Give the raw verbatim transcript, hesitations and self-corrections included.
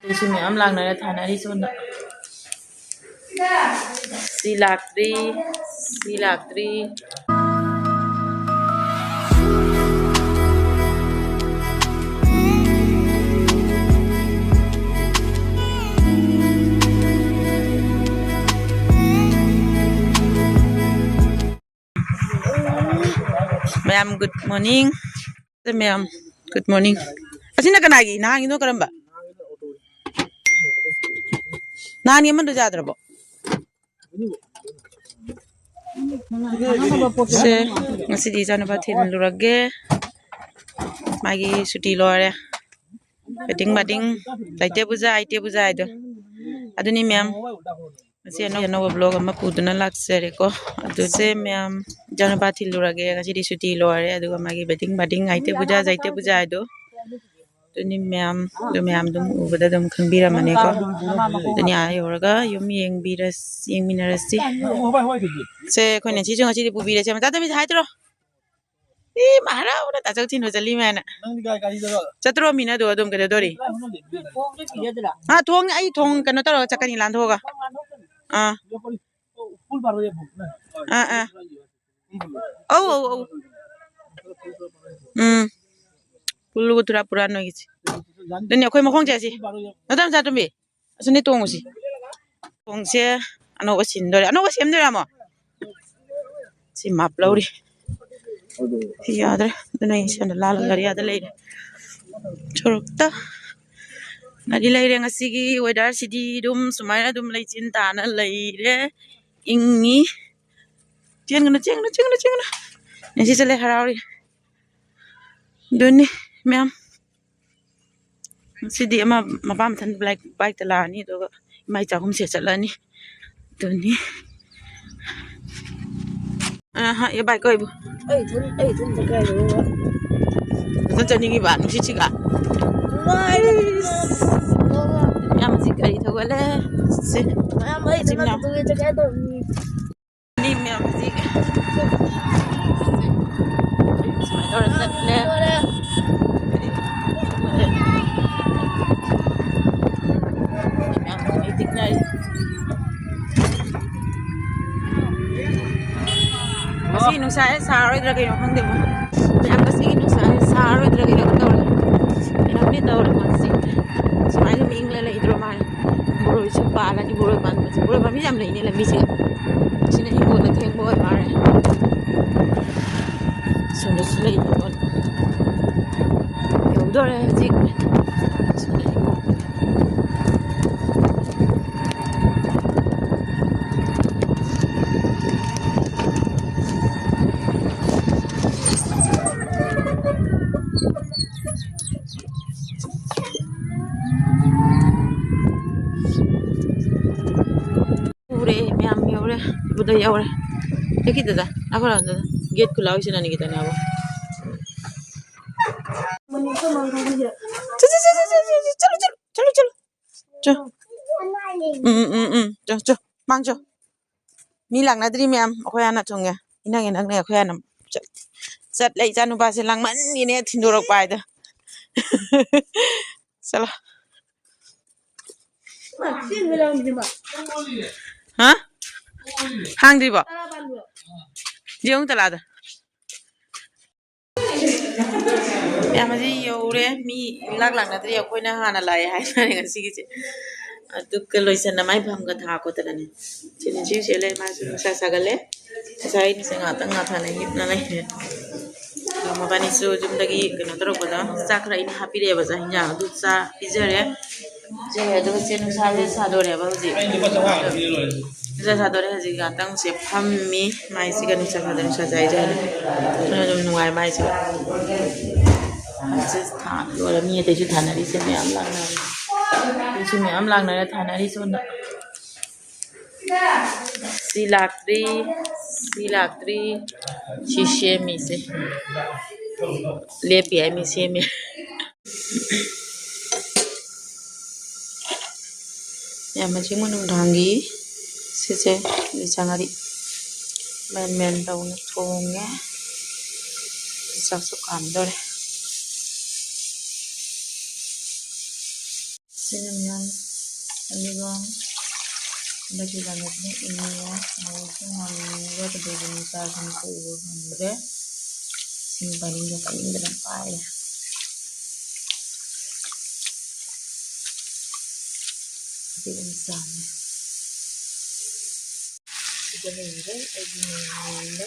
ꯑꯗꯨꯁꯨ ꯃꯌꯥꯝ ꯂꯥꯛꯅꯔ ꯊꯥꯅꯔꯤ ꯁꯣꯝꯗ꯫ ꯁꯤ ꯂꯥꯛꯇ꯭ꯔꯤ, ꯁꯤ ꯂꯥꯛꯇ꯭ꯔꯤ꯫ ꯃꯌꯥꯝ, good morning. ꯃꯌꯥꯝ, good morning. ꯑꯁꯤꯅ ꯀꯅꯥꯒꯤ? ꯅꯍꯥꯟꯒꯤꯗꯣ ꯀꯔꯝꯕ? ꯅꯍꯥꯟꯒꯤ ꯑꯃꯗꯣ ꯌꯥꯗ꯭ꯔꯕꯣ? ꯁꯦ, ꯉꯁꯤꯗꯤ ꯏꯆꯥꯅꯨꯄꯥ ꯊꯤꯜꯂꯨꯔꯒꯦ꯫ ꯃꯥꯒꯤ ꯁꯨꯇꯤ ꯂꯣꯏꯔꯦ꯫ ꯕꯦꯇꯤꯡ ꯕꯥꯇꯤꯡ, ꯂꯩꯇꯦ ꯄꯨꯖꯥ, ꯍꯩꯇꯦ ꯄꯨꯖꯥ ꯍꯥꯏꯗꯣ꯫ ꯑꯗꯨꯅꯤ ꯃꯌꯥꯝ꯫ ꯉꯁꯤ ꯑꯅꯧ-, ꯑꯅꯧꯕ vlog ꯑꯃ ꯄꯨꯗꯨꯅ ꯂꯥꯛꯆꯔꯦꯀꯣ꯫ ꯑꯗꯨꯁꯦ ꯃꯌꯥꯝ, ꯏꯆꯥꯅꯨꯄꯥ ꯊꯤꯜꯂꯨꯔꯒꯦ꯫ ꯉꯁꯤꯗꯤ ꯁꯨꯇꯤ ꯂꯣꯏꯔꯦ꯫ ꯑꯗꯨꯒ ꯃꯥꯒꯤ ꯕꯦꯇꯤꯡ ꯕꯥꯇꯤꯡ, ꯍꯩꯇꯦ ꯄꯨꯖꯥ, ꯖꯩꯇꯦ ꯄꯨꯖꯥ ꯍꯥꯏꯗꯣ꯫ ꯑꯗꯨꯅꯤ ꯃꯌꯥꯝ, ꯑꯗꯨ ꯃꯌꯥꯝ ꯑꯗꯨꯝ ꯎꯕꯗ ꯑꯗꯨꯝ ꯈꯪꯕꯤꯔꯝꯃꯅꯤꯀꯣ꯫ ꯑꯗꯨꯅꯤ ꯑꯥ ꯌꯧꯔꯒ ꯌꯨꯝ ꯌꯦꯡꯕꯤꯔꯁꯤ, ꯌꯦꯡꯃꯤꯟꯅꯔꯁꯤ꯫ ꯁꯦ, ꯑꯩꯈꯣꯏꯅ ꯁꯤꯁꯨ ꯉꯁꯤꯗꯤ ꯄꯨꯕꯤꯔꯁꯦ꯫ ꯃꯆꯥ ꯇꯝꯕꯤꯁꯦ ꯍꯥꯏꯗ꯭ꯔꯣ? ꯏ, ꯃꯍꯥꯔꯥꯎꯅ ꯇꯥꯆꯧ ꯊꯤꯟꯕ ꯆꯠꯂꯤ ꯃꯌꯥꯝꯅ꯫ ꯅꯪꯗꯤ ꯀꯥꯏ ꯒꯥꯔꯤꯗ? ꯆꯠꯇ꯭ꯔꯣ ꯃꯤꯅ ꯑꯗꯨ ꯑꯗꯨꯝ ꯀꯩꯗꯧꯗꯣꯔꯤ? ꯊꯣꯡꯗ ꯄꯤꯒꯗ꯭ꯔꯥ? ꯑꯥ, ꯊꯣꯡ, ꯑꯩ ꯊꯣꯡ ꯀꯩꯅꯣ ꯇꯧꯔꯒ ꯆꯠꯀꯅꯤ, ꯂꯥꯟꯊꯣꯛꯑꯒ꯫ ꯑꯥ꯫ ꯄꯨꯡ ꯕꯥꯔꯣ ꯌꯧꯐꯨꯠꯅꯦ꯫ ꯑꯥ, ꯑꯥ꯫ ꯑꯧ, ꯑꯧ, ꯑꯧ꯫ ꯎꯝ꯫ ꯄꯨꯜꯂꯨꯒ ꯊꯨꯔꯥ ꯄꯨꯔꯥ ꯅꯣꯏꯒꯤꯁꯦ꯫ ꯑꯗꯨꯅꯦ ꯑꯩꯈꯣꯏ ꯃꯈꯣꯡ ꯆꯠꯁꯤ꯫ ꯅꯠꯇ꯭ꯔ ꯃꯆꯥ ꯇꯨꯝꯕꯤ? ꯑꯁꯤꯅꯦ ꯇꯣꯡꯉꯨꯁꯤ꯫ ꯊꯣꯡꯁꯦ ꯑꯅꯧꯕ ꯁꯤꯟꯗꯣꯔꯦ꯫ ꯑꯅꯧꯕ ꯁꯦꯝꯗꯣꯏꯔꯥ ꯑꯃꯨꯛ? ꯁꯤ ꯃꯥꯞ ꯂꯧꯔꯤ꯫ ꯁꯤ ꯌꯥꯗ꯭ꯔꯦ꯫ ꯑꯗꯨꯅ ꯑꯩ ꯁꯣꯝꯗ ꯂꯥꯜꯂꯒ ꯒꯥꯔꯤ ꯑꯥꯗ ꯂꯩꯔꯦ꯫ ꯁꯣꯔꯣꯛꯇ ꯒꯥꯔꯤ ꯂꯩꯔꯦ꯫ ꯉꯁꯤꯒꯤ weatherꯁꯤꯗꯤ ꯑꯗꯨꯝ ꯁꯨꯃꯥꯏꯅ ꯑꯗꯨꯝ ꯂꯩꯆꯤꯟ ꯇꯥꯅ ꯂꯩꯔꯦ꯫ ꯏꯪꯉꯤ꯫ ꯆꯦꯟꯒꯅꯨ, ꯆꯦꯟꯒꯅꯨ, ꯆꯦꯟꯒꯅꯨ, ꯆꯦꯟꯒꯅꯨ꯫ ꯉꯁꯤ ꯆꯠꯂꯦ ꯍꯔꯥꯎꯔꯤ꯫ ꯑꯗꯨꯅꯤ ꯃꯌꯥꯝ꯫ ꯉꯁꯤꯗꯤ ꯑꯃ ꯃꯄꯥ ꯃꯊꯟ ꯕꯥꯏꯛ, ꯕꯥꯏꯛꯇ ꯂꯥꯛꯑꯅꯤ, ꯑꯗꯨꯒ ꯏꯃꯥ ꯏꯆꯥ ꯑꯍꯨꯝꯁꯦ ꯆꯠꯂꯅꯤ꯫ ꯑꯗꯨꯅꯤ꯫ ꯑꯍ, ꯑꯦ ꯕꯥꯏꯛ ꯀꯣꯏꯕꯨ꯫ ꯑꯩ ꯏꯊꯟ, ꯑꯩ ꯏꯊꯟ ꯆꯠꯀꯦ ꯍꯥꯏꯔꯣ? ꯅꯊꯟ ꯆꯠꯅꯤꯡꯉꯤꯕ ꯅꯨꯡꯁꯤꯠꯁꯤꯒ? ꯅꯨꯡꯉꯥꯏ꯫ ꯌꯥꯝ ꯍꯧꯖꯤꯛ ꯒꯥꯔꯤ ꯊꯧꯒꯠꯂꯦ꯫ ꯁꯤ꯫ ꯃꯌꯥꯝ ꯑꯩ ꯏꯆꯤꯟ ꯏꯅꯥꯎ꯫ ꯆꯠꯀꯦ ꯇꯧꯕꯅꯤ꯫ ꯃꯤ ꯃꯌꯥꯝ ꯍꯧꯖꯤꯛ ꯁꯨꯃꯥꯏꯅ ꯇꯧꯔ ꯆꯠꯂꯦ꯫ ꯅꯨꯡꯁꯥꯁꯦ ꯁꯥꯔꯣꯏꯗ꯭ꯔꯥ ꯀꯩꯅꯣ ꯈꯪꯗꯦꯕ꯫ ꯃꯌꯥꯝ ꯉꯁꯤꯒꯤ ꯅꯨꯡꯁꯥꯁꯦ ꯁꯥꯔꯣꯏꯗ꯭ꯔꯥ ꯀꯩꯅꯣ ꯇꯧꯔꯦ꯫ ꯀꯩꯅꯣꯝꯗꯤ ꯇꯧꯔꯦ ꯃꯥꯁꯦ꯫ ꯁꯨꯃꯥꯏꯅ ꯁꯨꯝ ꯏꯪꯂ ꯂꯩꯗ꯭ꯔꯣ ꯃꯥꯜꯂꯦ꯫ ꯕꯣꯔꯣꯏꯁꯨ ꯄꯥꯜꯂꯅꯤ꯫ ꯕꯣꯔꯣꯏ ꯄꯥꯟꯕꯁꯦ, ꯕꯣꯔꯣꯏ ꯄꯥꯝꯕꯤ ꯌꯥꯝ ꯂꯩꯅꯦ ꯂꯝꯕꯤꯁꯦ꯫ ꯁꯤꯅ ꯍꯤꯡꯒꯣꯜꯗ ꯊꯦꯡꯕ ꯑꯣꯏ ꯃꯥꯜꯂꯦ꯫ ꯁꯣꯝꯗꯁꯨ ꯂꯩ꯫ ꯌꯧꯗꯣꯔꯦ ꯍꯧꯖꯤꯛ꯫ ꯁꯣꯝꯗ ꯍꯤꯡꯒꯣꯜ꯫ ꯎꯔꯦ, ꯃꯌꯥꯝ ꯌꯧꯔꯦ꯫ ꯎꯗ ꯌꯧꯔꯦ꯫ ꯆꯠꯈꯤꯗꯗ, ꯂꯥꯛꯈꯣ, ꯂꯥꯛꯈꯣ, ꯒꯦꯠ ꯈꯨꯜꯂꯥꯎꯁꯤꯅꯅꯤ ꯈꯤꯇꯪꯅꯦꯕ꯫ ꯆꯠꯂꯨ, ꯆꯠꯂꯨ, ꯆꯠꯂꯨ, ꯆꯠꯂꯨ, ꯆꯠꯂꯨ, ꯆꯠꯂꯨ꯫ ꯆꯣ꯫ ꯎꯝ, ꯎꯝ, ꯎꯝ, ꯎꯝ꯫ ꯆꯣ, ꯆꯣ꯫ ꯃꯥꯡ ꯆꯣ꯫ ꯃꯤ ꯂꯥꯛꯅꯗ꯭ꯔꯤ ꯃꯌꯥꯝ꯫ ꯑꯩꯈꯣꯏ ꯍꯥꯟꯅ ꯊꯨꯡꯉꯦ꯫ ꯏꯅꯛ ꯏꯅꯛꯅꯦ ꯑꯩꯈꯣꯏ ꯍꯥꯟꯅ ꯆꯠ-, ꯆꯠꯂꯦ꯫ ꯏꯆꯥ ꯅꯨꯄꯥꯁꯦ ꯂꯥꯡꯃꯟꯒꯤꯅꯦ ꯊꯤꯟꯗꯣꯔꯛꯄ ꯍꯥꯏꯗꯣ꯫ ꯆꯠꯂꯣ꯫ ꯍꯥ? ꯍꯥꯡꯗ꯭ꯔꯤꯕꯣ? ꯌꯦꯡꯉꯨ ꯇꯂꯥꯗ꯫ ꯌꯥꯝ ꯍꯧꯖꯤꯛ ꯌꯧꯔꯦ꯫ ꯃꯤ ꯂꯥꯛ ꯂꯥꯛꯅꯗ꯭ꯔꯤ꯫ ꯑꯩꯈꯣꯏꯅ ꯍꯥꯟꯅ ꯂꯥꯛꯑꯦ ꯍꯥꯏꯇꯥꯔꯦ ꯉꯁꯤꯒꯤꯁꯦ꯫ ꯑꯗꯨꯒ ꯂꯣꯏꯁꯟꯅ ꯃꯥꯏ ꯐꯝꯒ ꯊꯥ ꯈꯣꯠꯇꯅꯅꯦ꯫ ꯁꯤꯅ ꯁꯤ ꯁꯦꯠꯂꯦ꯫ ꯃꯥꯁꯨ ꯅꯨꯡꯁꯥ ꯁꯥꯒꯠꯂꯦ꯫ ꯉꯁꯥꯏ ꯑꯩꯅꯁꯦ ꯉꯥꯛꯇꯪ ꯉꯥꯊꯅ ꯍꯤꯞꯅ ꯂꯩꯔꯦ꯫ ꯑꯗꯣ ꯃꯕꯥꯅꯤꯁꯨ ꯌꯨꯝꯗꯒꯤ ꯀꯩꯅꯣ ꯇꯧꯔꯛꯄꯗ ꯆꯥꯛ ꯈꯔ ꯑꯩꯅ ꯍꯥꯞꯄꯤꯔꯛꯑꯦꯕ꯫ ꯆꯥꯛ ꯍꯤꯟꯖꯥꯡ ꯑꯗꯨ ꯆꯥ ꯄꯤꯖꯔꯦ꯫ ꯄꯤꯖꯔꯦ꯫ ꯑꯗꯨꯒ ꯁꯦ ꯅꯨꯡꯁꯥꯁꯦ ꯁꯥꯗꯣꯔꯦꯕ ꯍꯧꯖꯤꯛ꯫ ꯅꯨꯡꯁꯥ ꯁꯥꯗꯣꯔꯦ ꯍꯧꯖꯤꯛ꯫ ꯉꯥꯛꯇꯪꯁꯦ ꯐꯝꯃꯤ꯫ ꯃꯥꯏꯁꯤꯒ ꯅꯨꯡꯁꯥ ꯁꯥꯗꯣꯔꯦ꯫ ꯅꯨꯡꯁꯥ ꯁꯥꯏꯁꯦ ꯑꯗꯨꯝ ꯅꯨꯡꯉꯥꯏ ꯃꯥꯏꯁꯤꯒ꯫ ꯁꯤ ꯊꯥ ꯂꯣꯏꯔꯦ꯫ ꯃꯤ ꯑꯇꯩꯁꯨ ꯊꯥꯅꯔꯤꯁꯦ ꯃꯌꯥꯝ ꯂꯥꯛꯅꯔꯦ꯫ ꯃꯤꯁꯨ ꯃꯌꯥꯝ ꯂꯥꯛꯅꯔꯦ ꯊꯥꯅꯔꯤ ꯁꯣꯝꯗ꯫ ꯁꯤ ꯂꯥꯛꯇ꯭ꯔꯤ, ꯁꯤ ꯂꯥꯛꯇ꯭ꯔꯤ꯫ ꯁꯤ ꯁꯦꯝꯃꯤꯁꯦ꯫ ꯂꯦꯞꯄꯤ ꯍꯥꯏ ꯃꯤ ꯁꯦꯝꯃꯤ꯫ ꯌꯥꯝ ꯃꯆꯤꯟ ꯅꯨꯡꯗꯥꯡꯒꯤ ꯁꯤꯁꯦ ꯂꯤꯆꯥ ꯉꯥꯔꯤ ꯃꯦꯟ ꯃꯦꯟ ꯇꯧꯅ ꯊꯣꯡꯉꯦ꯫ ꯆꯥꯛꯁꯨ ꯀꯥꯝꯗꯣꯔꯦ꯫ ꯁꯤꯅ ꯃꯌꯥꯝ ꯑꯗꯨꯒ ꯃꯁꯤ ꯂꯥꯡꯕꯁꯤꯅ ꯏꯪꯉꯦ꯫ ꯃꯣꯔꯣꯛꯁꯨ ꯉꯥꯡꯉꯒ ꯀꯩꯗꯧꯕꯅꯤ ꯆꯥꯁꯤꯅ ꯀꯧꯕ ꯉꯝꯗ꯭ꯔꯦ꯫ ꯁꯤꯡ ꯄꯥꯏꯅꯤꯡꯗ ꯄꯥꯏꯅꯤꯡꯗꯅ ꯄꯥꯏꯔꯦ꯫ ꯑꯗꯨꯒ ꯆꯥꯝꯃꯦ꯫ ꯁꯤꯗ ꯂꯩꯔꯦ ꯑꯩꯒꯤ ꯃꯤꯃꯤꯅꯦ꯫